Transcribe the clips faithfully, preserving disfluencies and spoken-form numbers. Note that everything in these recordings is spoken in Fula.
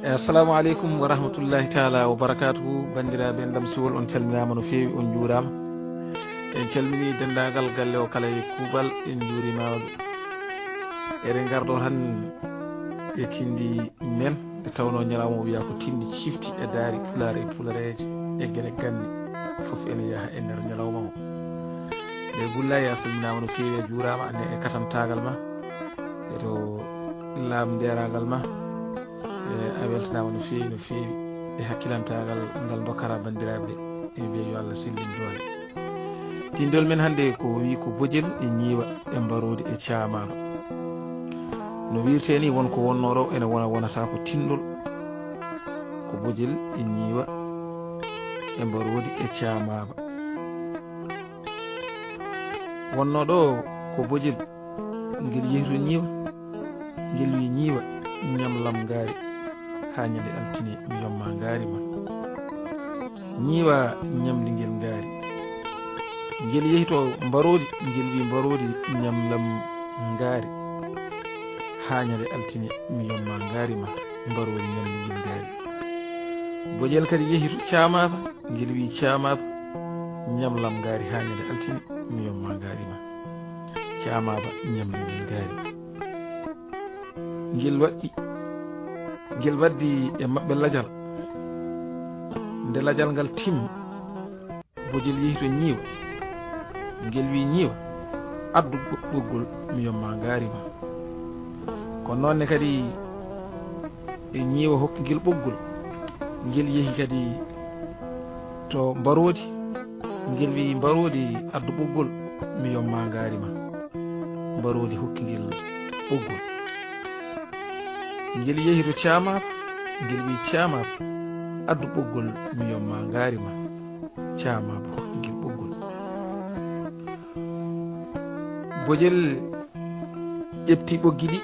Assalamu aleykum wa rahmatullahi taala wa barakatuhu. Banndiraaɓe, ndam siwol, on calminaama no feewi, on njuuraama. En calminii denndaangal galle o kala e kuuɓal, en njuurimaama ɓe. Eɗen ngarɗo tan e tinndi men, nde tawnoo ñalawma o wiyaa ko tinndi cifti e daari Pulaar e Pulareeje e gere ganni fof ene yaha e nder ñalawma o. Nde Bullaay, a salminaama no feewi, a juuraama, ne e katantaagal ma, e to laamndeeraagal ma. E, a weltanaama no feewi, no feewi e hakkilantaagal ngal ndokkara banndiraaɓe. Ɓe, emi wiya yo Allah sellin doole. Tinndol men hannde ko wi ko bojel e ñiiwa e mbaroodi e caamaaba. No wiirtee ni, won ko wonnoo ɗo ene wona, wonata ko tinndol. Ko bojel e ñiiwa e mbaroodi e caamaaba. Wonnoo ɗo ko bojel, ngel yehi to ñiiwa, ngel wi: "Ñiiwa, ñam lam ngaari haa ñande altine, mi yomma ngaari ma." Ñiiwa ñamli ngel ngaari. Ngel yehi to mbaroodi, ngel wi: "Mbaroodi, ñam lam ngaari haa ñande altine, mi yomma ngaari ma." Mbaroodi ñamli ngel ngaari. Bojel kadi yehi to caamaaba, ngel wi: "Caamaaba, ñam lam ngaari haa ñande altine, mi yomma ngaari ma." Caamaaba ñamli ngel ngaari. Ngel waɗɗi, ngel waddi e maɓɓe lajal. Nde lajal ngal timmi, bojel yehi to ñiiwa. Ngel wi: "Ñiiwa, addu ɓo-, ɓoggol, mi yomma ngaari ma." Kono noon ne kadi, e ñiiwa hokki ngel ɓoggol, ngel yehi kadi to mbaroodi, ngel wi: "Mbaroodi, addu ɓoggol, mi yomma ngaari ma." Mbaroodi hokki ngel ɓoggol. Ngel yehi to caamaaba, ngel wi: "Caamaaba, addu ɓoggol, mi yomma ngaari ma." Caamaaba hokki ngel ɓoggol. Bojel ƴefti ɓoggi ɗi,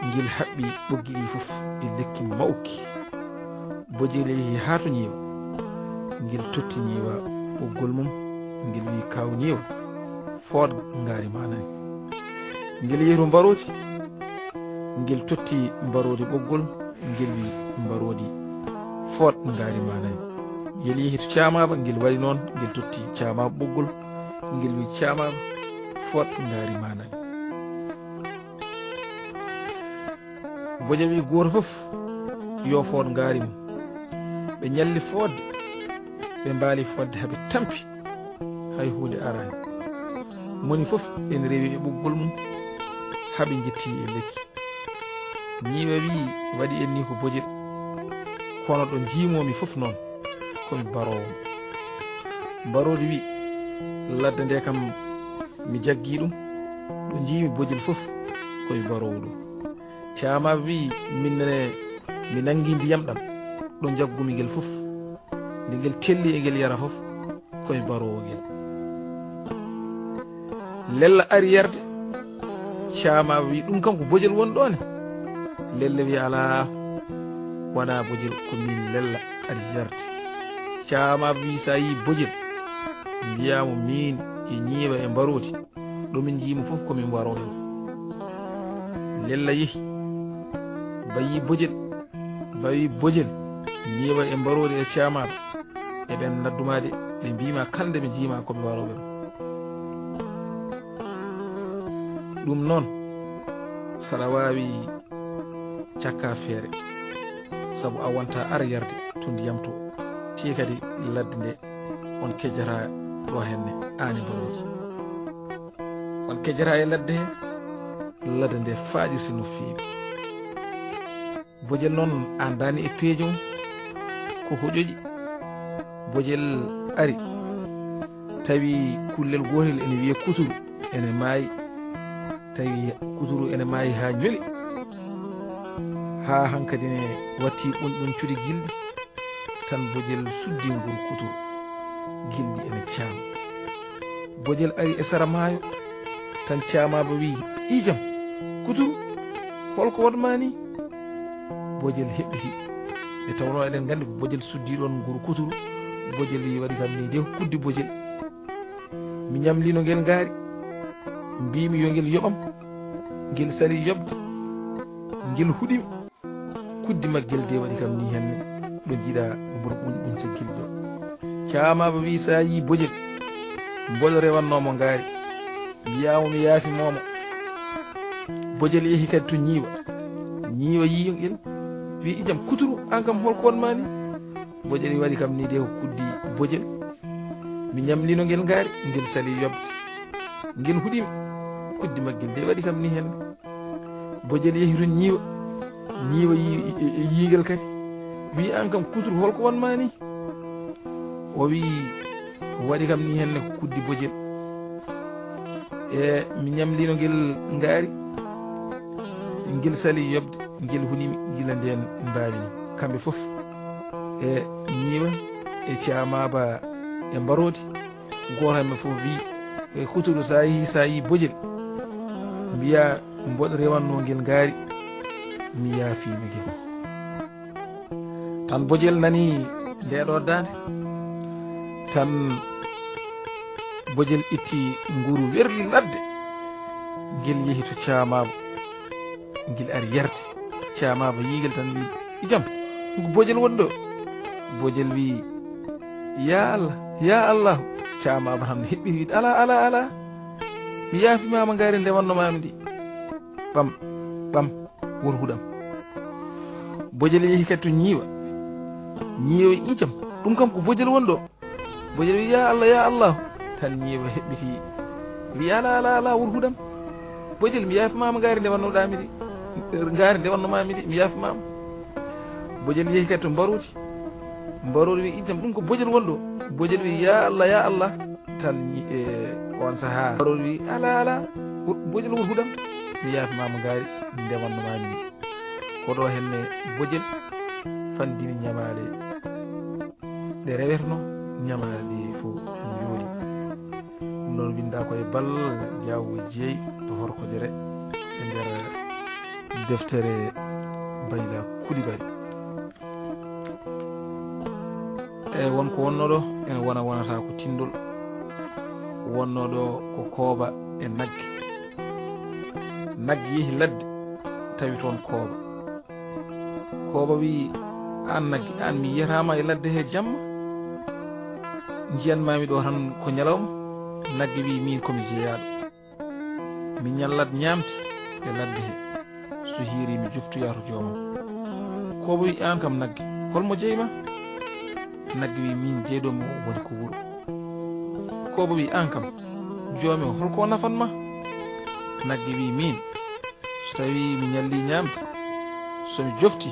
ngel haɓɓi ɓoggi ɗi fof e lekki mawki. Bojel yehi haa to ñiiwa, ngel totti ñiiwa ɓoggol mum, ngel wi: "Kaaw ñiiwa, fooɗ ngaari ma nani." Ngel yehi to mbaroodi, ngel totti mbaroodi ɓoggol, ngel wi: "Mbaroodi, fooɗ ngaari ma nani." Ngel yehi to caamaaba, ngel waɗi noon, ngel totti caamaaba ɓoggol, ngel wi: "Caamaaba, fooɗ ngaari ma nani." Bojel wi: "Gooto fof yo fooɗ ngaari mum." Ɓe ñalli fooɗde, ɓe mbaali fooɗde haa ɓe tampi, hay huunde araani. Moni fof ene rewi e ɓoggol mum, haa ɓe njetti e lekki. Ñiiwa wi: "Waɗi en ni ko bojel, kono ɗo njiimoomi fof noon, ko mi baroowo." Mbaroodi wi: "Ladde nde kam, mi jaggii ɗum, ɗo njiimi bojel fof, ko mi baroowo ɗum." Caamaaba wi: "Min ne, mi nanngi ndiyam ɗam, ɗo njaggumi ngel fof, nde ngel telli e ngel yara fof, ko mi baroowo ngel." Lella ari yarde, caamaaba wi: "Ɗum kam ko bojel woni ɗo ne?" Lella wi: "Alaa, wonaa bojel, ko miin Lella ari yarde." Caamaaba wi: "So a yii bojel, mbiyaa mo miin e ñiiwa e mbaroodi, ɗo min njiimi fof ko min mbarooɓe mo." Lella yehi, bayi bojel, bawi bojel, ñiiwa e mbaroodi e caamaaba. Eɓen nadduma de, ɓe mbiima kala nde ɓe njiima ko ɓe warooɓe ɗum. Ɗum noon, saɗa waawi cakka feere, sabu a wonta ar yarde to ndiyam to. Tee kadi ladde nde on kejjata ɗo henne aane mbaroodi. On kejjata e ladde he, ladde nde faaɗirte no feewi. Bojel noon andaani e peeje mum, ko hoƴoƴi. Bojel ari, tawi kullel gootel ene wiyee kuturu, ene maayi. Tawi kuturu ene maayi haa ñoli, haa hankadi ne watti ɓuñ-, ɓuñcude gilɗi, tan bojel suddi nguru kuturu, gilɗi ene caama. Bojel ari e sara maayo, tan caamaaba wi: "Iijam, kuturu, holko waɗ ma ni?" Bojel heɓɓiti. Nde tawnoo eɗen nganndi ko bojel suddi ɗoon nguru kuturu, bojel wi: "Waɗi kam ni de ko kuddi bojel. Mi ñamliino ngel ngaari, mbiimi yo ngel yoɓam, ngel salii yoɓde, ngel huɗimi." Kuddi maggel de waɗi kam ni henne, ɗo jiɗa mboɗo ɓuñ ɓuñ caggil ɗo. Caamaaba wi, so a yii bojel, mboɗo rewannoo mo ngaari. Mbiyaa mo mi yaafi moomo. Bojel yehi kadi to ñiiwa. Ñiiwa yii ngel, wi, ijam kuturu, aan kam holko won maa ni? Bojel wi, waɗi kam ni de ko kuddi bojel. Mi ñamlino ngel ngaari, ngel sali yoɓde. Ngel huɗimi. Kuddi maggel de waɗi kam ni henne. Bojel yehi to ñiiwa. Ñiiwa yi-, yi-, yi-, yiigel kadi. Wi, aan kam kuturu holko won maa ni? O wi, waɗi kam ni henne ko kuddi bojel. E mi ñamlino ngel ngaari. Ngel sali yoɓde, ngel huɗimi gila ndeen mbaawi ni. Kamɓe fof, e ñiiwa, e caamaaba, e mbaroodi, gooto e maɓɓe fof wi, e kuturu, so a yii, so a yii bojel, mbiyaa mboɗo rewannoo ngel ngaari, mi yaafiima ngel. Tan bojel nani ndee ɗoo daande. Tan bojel itti nguru werli ladde. Ngel yehi to caamaaba. Ngel ari yardi. Caamaaba yii ngel tan wi, ijam, ko bojel woni ɗo? Bojel wi, ya Allah, ya Allah. Caamaaba tan heɓɓi wi, ala, ala, ala. Mi yaafimaama ngaari nde wannomaami ndi. Ɓam, ɓam, won huɗam. Bojel yehi kadi to ñiiwa. Ñiiwa wi, ijam, ɗum kam ko bojel woni ɗo. Bojel wi, ya Allah, ya Allah. Tan ñiiwa heɓɓiti. Wi, ala, ala, ala, won huɗam. Bojel, mi yaafimaama ngaari nde wannoɗaami ndi. Ngaari nde wannomaami ndi, mi yaafimaama. Bojel yehi kadi to mbaroodi. Mbaroodi wi, ijam, ɗum ko bojel woni ɗo. Bojel wi, ya Allah, ya Allah. Tan ñi-, e on sahaa, mbaroodi wi, ala, ala, hu-, bojel won huɗam. Mi yaafimaama ngaari nde wannomaami ndi. Ko ɗo henne bojel fandini ñamaale ɗe rewetno, ñamaale ɗe fof njooɗi. Ɗum noon winndaa ko e bal Jaawo Jeey to Horkodere e nder deftere Bayla Kulibali. E won ko wonnoo ɗo, ene wona wonata ko tinndol. Wonnoo ɗo ko kooba e nagge. Nagge yehi ladde, tawi toon kooba. Kooba wi, aan nagge, aan mi yiyataa ma e ladde he jamma? Njiyan maami ɗo tan ko ñalawma. Nagge wi, miin ko mi jeyaaɗo. Mi ñallat ñaamde e ladde he. So hiiri mi joftoya to joomam. Kooba wi, aan kam nagge, hol mo jeyi ma? Nagge wi, miin jeyɗo mo woni ko wuro. Kooba wi, aan kam, joome o, hol ko o nafan ma? Nagge wi, miin, so tawi mi ñalli ñaamde, so mi jofti,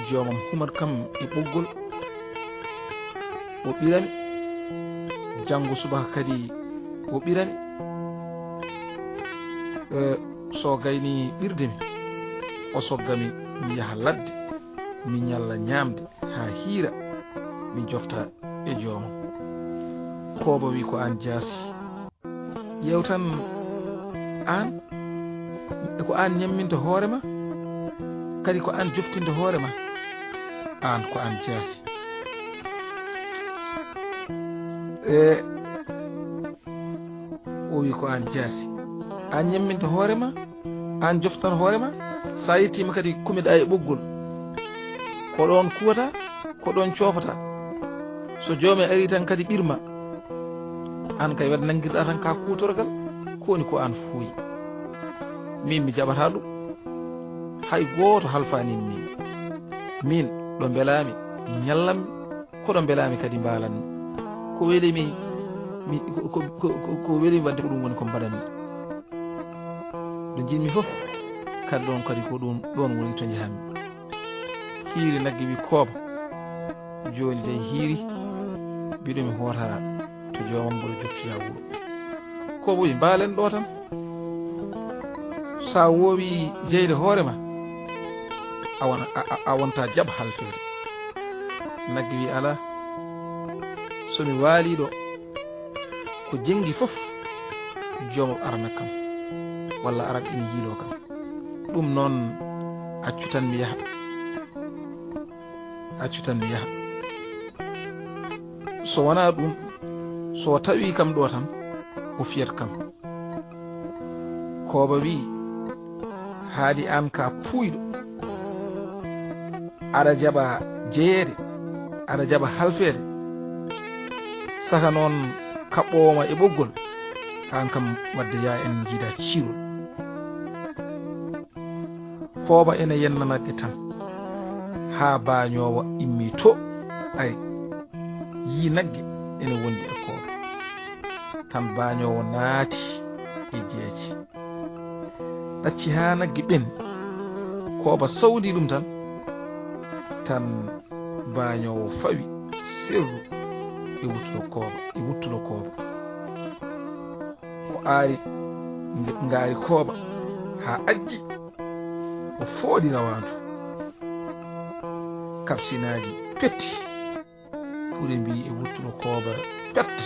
joomam humat kam e ɓoggol, o ɓirami. Janngo subaka kadi o ɓirami. E, so gayni ɓirde mi, o sogga mi, mi yaha ladde, mi ñalla ñaamde haa hiira, mi jofta e joomam. Kooba wi, ko aan jaasi. Ƴeew tan, aan, ko aan ñamminta hoore ma, kadi ko aan joftinta hoore ma. Aan, ko aan jaasi. E, o wi, ko aan jaasi. Aan ñamminta hoore ma, aan joftan hoore ma. So a yettiima kadi kumiɗaa e ɓoggol. Ko ɗoon kuwata, ko ɗoon coofata. So joome ari tan kadi ɓirma. Aan kay waɗ nanngirɗaa tan ka kuutorgal, ko woni ko aan fuuyi. Miin mi jaɓataa ɗum. Hay gooto halfaani miin. Miin ɗo mbelaami, ñallammi, ko ɗo mbelaami kadi mbaalanmi. Ko welimi, mi, ko, ko, ko, ko, ko welimi waɗde ko ɗum woni ko mbaɗanmi. Ɗo njiɗmi fof, kadi ɗoon kadi ko ɗum ɗoon woni to njahanmi. Hiiri nagge wi, kooba, jooni tawi hiiri, mbiɗo mi hoota to joomam mboɗo joftoya wuro. Kooba wi, mbaalen ɗo tan. So a woowi jeyde hoore ma, a wona, a, a, a wonta jaɓ halfeede. Nagge wi, alaa. So mi waalii ɗo, ko jenngi fof, joomam arana kam, walla arat ina yiiloo kam. Ɗum noon, accu tan mi yaha. Accu tan mi yaha. So wonaa ɗum, so o tawii kam ɗo tan, o fiyat kam. Kooba wi, haadi aan ka puuyɗo. Aɗa jaɓa jeyeede, aɗa jaɓa halfeede. Saka noon kaɓɓoowo ma e ɓoggol, aan kam wadde yaa en njiida ciirol. Kooba ene yenna nagge tan, haa baañoowo immii to, ari, yii nagge ene wondi e kooba. Tan baañoowo naati e jeeje. Ɗacci haa nagge ɓenni, kooba sawndii ɗum tan, tan baañoowo fawi serru e wuttuɗo kooba, e wuttuɗo kooba. O aari nge-, ngaari kooba haa ajji, o fooɗi rawaandu. Kapsinaaji petti, puure mbii e wuttuɗo kooba pet.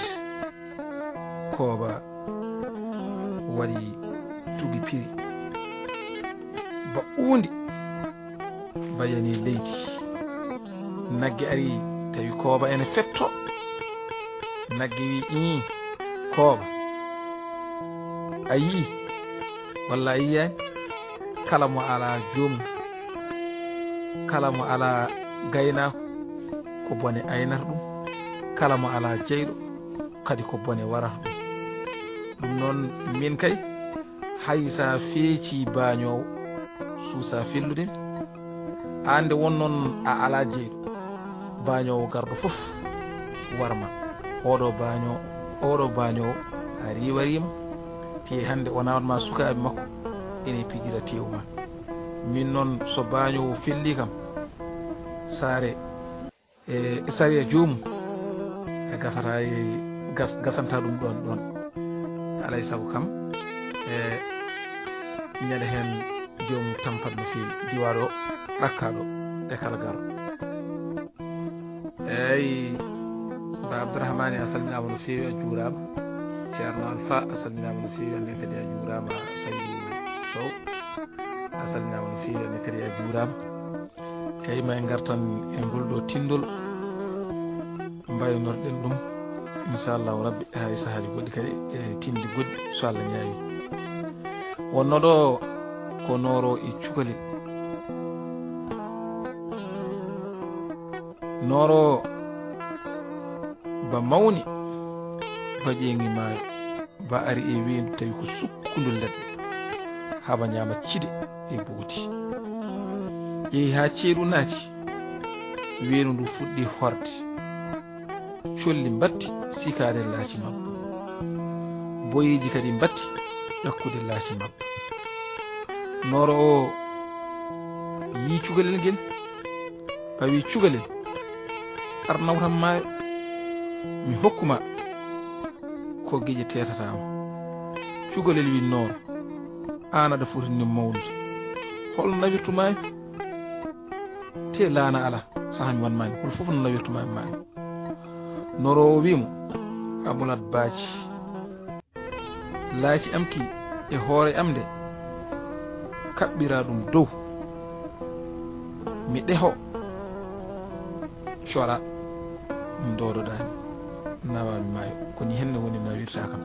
Kooba waɗi tugi piri. Ba uundi, ba yani leydi. Nagge ari tawi kooba ene fetto. Nagge wi, "Ii, kooba, a yii walla a yiyaani? Kala mo alaa joomum, kala mo alaa gaynaako, ko bone aynata ɗum. Kala mo alaa jeyɗo, kadi ko bone warata ɗum. Ɗum noon, min kay, hay so a feecii baañoowo, suusaa fellude mi. Aan nde won noon a alaa jeyɗo, baañoowo garɗo fof war ma. Oɗo baaño-, oɗo baañoowo a riiwariima. Te hannde o nawat ma sukaaɓe makko, ene pijira teewu ma. Min noon, so baañoowo fellii kam, saare e, e sariya joomum, e gasata e gas-, gasanta ɗum ɗoon, ɗoon. Alay sago kam, e ñande heen joomum tampat no feewi, diwa ɗo, ɗakka ɗo, e kala garo." Eeyi, Ba Abdourahmane, a salminaama no feewi, a juuraama. Ceerno Alfa, a salminaama no feewi, annen kadi a juuraama, Saydou Sow, a salminaama no feewi, annen kadi a juuraama. Eeyi, ma en ngartan e ngol ɗo tinndol, mbaynorɗen ɗum, inchallahu rabbi, haa e sahaaji goɗɗi kadi, e tinndi goɗɗi, so Allah ñaawi. Wonno ɗo ko Nooro e cukalel. Nooro ba mawni, ba ƴeeŋi maayo, ba ari e weendu tawi ko sukkundu leɗɗe, haa ba ñaama cide e booti. Yehi haa ceeɗu naati, weendu ndu fuɗɗi horde. Colli mbatti sikaade laaci mabba. Boyeeji kadi mbatti ƴakkude laaci mabba. Nooro o yii cukalel ngel, ɓawi cukalel, "Ar nawtam maayo, mi hokku ma ko geƴe teetataama." Cukalel wi Nooro, "Aan aɗa foti ni mawnude. Hol nawirtu maayo? Te laana alaa, sahaa mi wan maani, hol fof no nawirtu maami maayo." Nooro o wi mo, "A mulat baaji. Laaci am ki e hoore am nde, kaɓɓiraa ɗum dow. Mi ɗeho, cora, mi ndoodoɗaani, nawa mi maayo. Ko ni henne woni nawirta kam."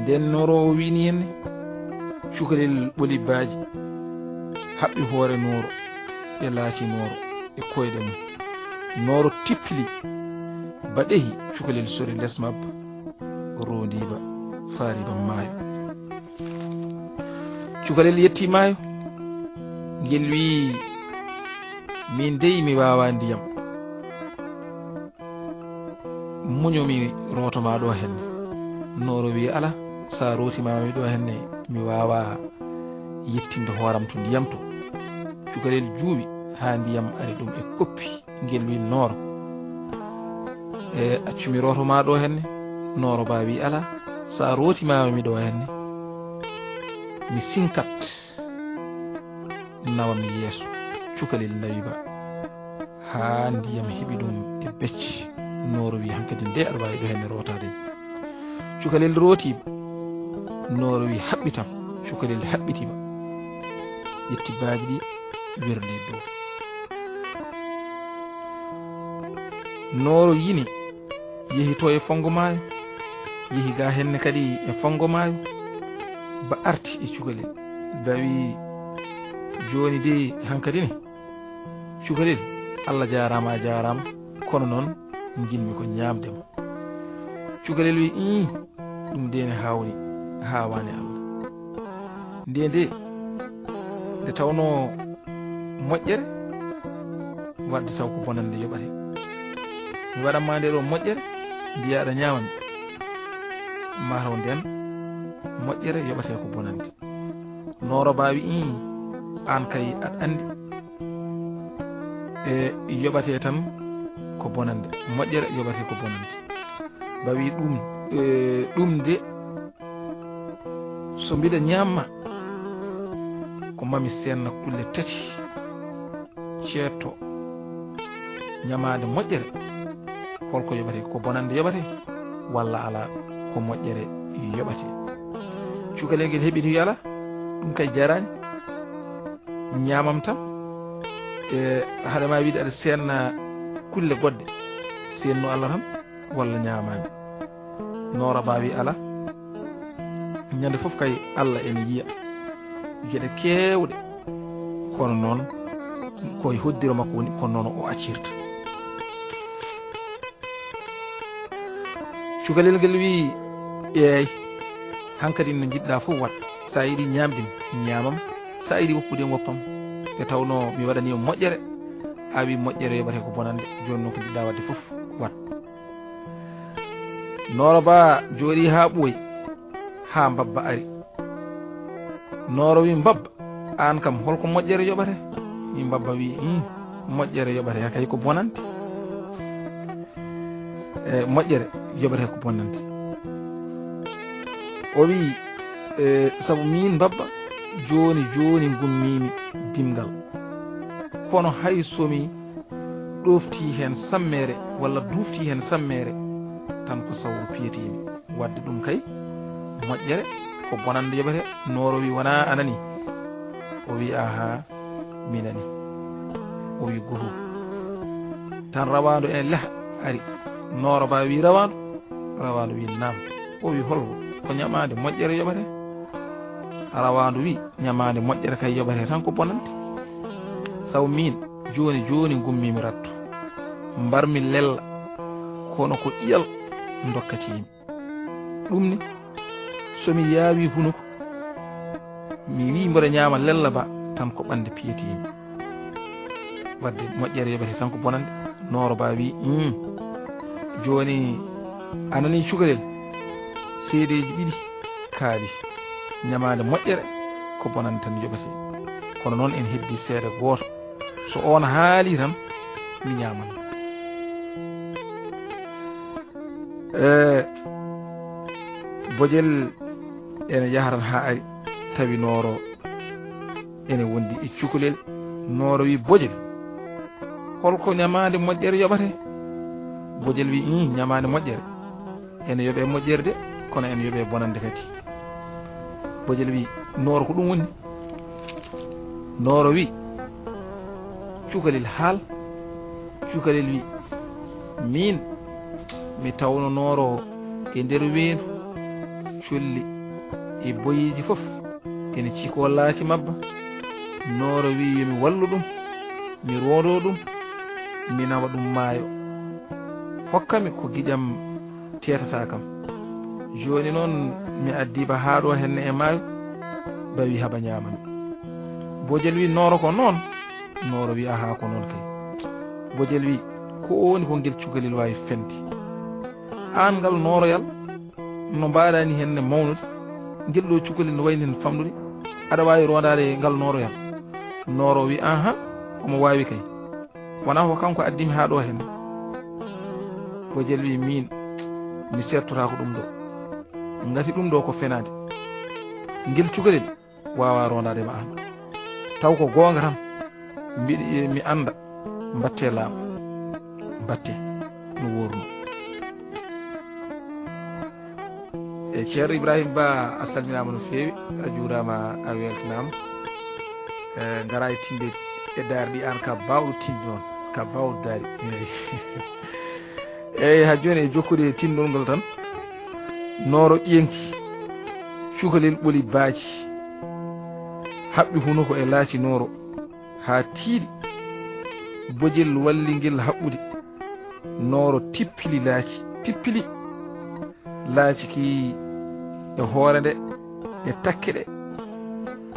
Nden Nooro o wi ni henne, cukalel ɓoli baaji, haɓɓi hoore Nooro e laaci Nooro e koyɗe mum. Nooro tippili, ba ɗehi, cukalel sori les mabba, roondi ba, faari ba maayo. Cukalel yetti maayo, ngel wi, "Min dey mi waawa ndiyam. Muño mi rooto ma ɗo henne." Nooro wi, "Ala, sa rooti ma mi ɗo henne, mi waawa yettinde hooram to ndiyam to." Cukalel juuwi haa ndiyam ari ɗum e koppi. Ngel wi Nooro, "E, accu mi rooto ma ɗo henne." Nooro ba wi, "Ala, sa rooti ma mi ɗo henne, mi sinkat, nawa mi yeeso." Cukalel nawi ba haa ndiyam heɓi ɗum e becce. Nooro wi, "Hankadi nde aɗa waawi ɗo henne rootaade." Cukalel rooti, Nooro wi, "Haɓɓitam." Cukalel haɓɓiti ba, yetti baaji ɗi, werli dow. Nooro yini, yehi to e fonngo maayo, yehi ga henne kadi e fonngo maayo, ba arti e cukalel. Ba wi, "Jooni de hankadi ne, Cukalel, Allah jaaraama, a jaaraama, kono noon njiɗmi ko ñaamde ma. Cukalel wi, ii, ɗum de ne haawni, haawaani Allah. Nde nde, nde tawnoo moƴƴere, waɗde taw ko bonannde yoɓate. Mi waɗan ma nde ɗo moƴƴere, mbiya aɗa ñaama mi. Mataw nden moƴƴere yoɓate ko bonannde. Nooro Ba wi, ii, aan kay aɗa anndi, e yoɓate tan ko bonannde, moƴƴere yoɓate ko bonannde. Ba wi, ɗum, e, ɗum de, so mbiɗa ñaama, ko mami seenna kulle tati, ceetto ñamaande moƴƴere, holko yoɓate? Ko bonannde yoɓate, walla alaa, ko moƴƴere yoɓate? Cukalel ngel heɓini wi, alaa, ɗum kay jaraani, ñaamam tan. E, haɗa ma wiide aɗa seenna kulle goɗɗe, seennu Allah tan, walla ñaamaani. Nooro Ba wi, alaa, ñande fof kay Allah ene yiya geɗe keewɗe, kono noon ko e hoddiro makko woni, kono noon o accirta. Cukalel ngel wi, eey, hankadi no njiɗɗa fof waɗ. So a yiɗi ñaamde mi, ñaamam. So a yiɗi woppude mi, woppam. Nde tawnoo mi waɗanii mo moƴƴere, a wi moƴƴere yoɓate ko bonannde. Jooni noon ko njiɗɗa waɗde fof, waɗ. Nooro Ba jooɗii haa ɓooyi, haa mbabba ari. Nooro wi, mbabba, aan kam holko moƴƴere yoɓate? Wi mbabba wi, ii, moƴƴere yoɓate kay ko bonannde. E, moƴƴere yoɓate ko bonannde. O wi, e, sabu miin mbabba, jooni jooni ngummiimi dimngal. Kono hay so mi ɗooftii heen sammeere walla duuftii heen sammeere, tan ko sawru piyetiimi. Waɗde ɗum kay, moƴƴere ko bonannde yoɓete. Nooro wi, wonaa a nanii? O wi, ahaa, mi nanii. O wi, gohu. Tan rawaandu ene leha ari. Nooro Ba wi, rawaandu? Rawaandu wi, naam. O wi, holko? Ko ñamaande moƴƴere yoɓate? Rawaandu wi, ñamaande moƴƴere kay yoɓate tan ko bonannde. Sabu miin, jooni jooni ngummiimi rattu. Mbarmi lella, kono ko ƴiyal ndokkatiimi. Ɗum ne, so mi yaawi hunuko, mi wi mboɗo ñaama lella ba, tan ko ɓannde piyetiimi. Waɗde moƴƴere yoɓete tan ko bonannde. Nooro Ba wi, "Umm, jooni a nanii cukalel? Seedeeji ɗiɗi kaali. Ñamaande moƴƴere ko bonannde tan yoɓete. Kono noon ene heddii seede gooto. So oon haalii tan, mi ñaaman." E, bojel ene yaha tan haa ari, tawi Nooro ene wondi e cukalel. Nooro wi, "Bojel, holko ñamaande moƴƴere yoɓate?" Bojel wi, "Ih, ñamaande moƴƴere ene yoɓe moƴƴere de, kono ene yoɓe bonannde kadi." Bojel wi, "Nooro, ko ɗum woni?" Nooro wi, "Cukalel, haal." Cukalel wi, "Miin, mi tawno Nooro e nder weendu, colli e boyeeji fof ene cikoo laaci mabba. Nooro wi yo mi wallu ɗum, mi roondo ɗum, mi nawa ɗum maayo. Hokka mi ko giƴam teetata kam. Jooni noon mi addii ba haa ɗo henne e maayo." Ba wi, "Haba ñaama mi." Bojel wi, "Nooro, ko noon?" Nooro wi, "Ahaa, ko noon kay." Bojel wi, "Ko woni ko ngel cukalel waawi fende? Aan ngal nooroyal, no mbaɗaa ni henne mawnude, ngel ɗo cukalel no wayi ni heen famɗude, aɗa waawi roondaade ngal nooroyal?" Nooro wi, "Ahan, omo waawi kay. Wonaa ko kanko addi mi haa ɗo henne." Bojel wi, "Miin, mi seettotaako ɗum ɗo. Ngati ɗum ɗo ko fenaande. Ngel cukalel waawaa roondaade ma aan. Taw ko goonga tan, mbiɗa, mi annda. Mbaɗte laamu, mbaɗte no wooruno." E Ceerno Ibrahima Ba, a salminaama no feewi, a juuraama, a weltanaama. E, ngaraa e tinde e daari ɗi, aan ka baawɗo tinde noon, ka baawɗo daari. Eeyi, haa jooni e jokkude e tindol ngol tan, Nooro ƴeeŋti, cukalel ɓoli baaji, haɓɓi hunuko e laaci Nooro haa tiiɗi. Bojel walli ngel haɓɓude. Nooro tippili laaci, tippili laaci ki e hoore nde, e takke ɗe,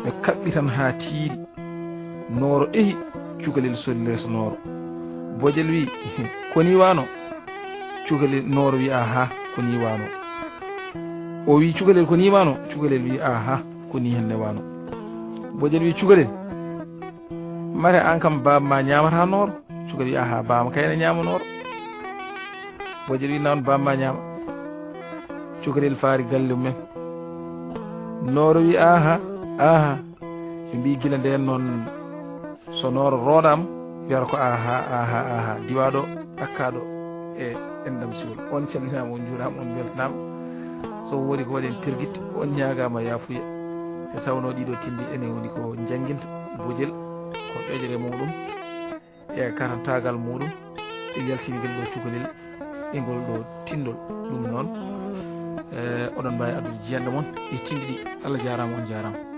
ɓe kaɓɓi tan haa tiiɗi. Nooro ehi, cukalel soli leeso Nooro. Bojel wi, "Ko ni wano?" Cukalel Nooro wi, "Aha, ko ni wano." O wi cukalel, "Ko ni wano?" Cukalel wi, "Aha, ko ni henne wano." Bojel wi cukalel, "Mare an kam baaba ma ñaamata Nooro?" Cukalel wi, "Aha, baaba ma kay ene ñaama Nooro." Bojel wi, "Nawon baaba ma ñaama." Cukalel faari galle mumen. Nooro wi, "Aha, aha." Ɓe mbi gila nden noon, so Nooro rooɗaama, wiyata ko aha, aha, aha, diwaaɗo, ɗakkaaɗo e enɗam siwol. On calminaama, on njuuraama, on mbeltanaama. So woodi ko waɗen pergitte, on ñaagaama yaafuya. Nde tawnoo ɗiɗo tinndi enen woni ko njannginta, Bojel ko ƴoƴre muɗum e karantaagal muɗum e yaltingel ɗo cukalel e ngol ɗo tinndol. Ɗum noon, eh, oɗon mbaawi addude jiyanɗe mon e tinndi ɗi. Allah jaaraama, on jaaraama.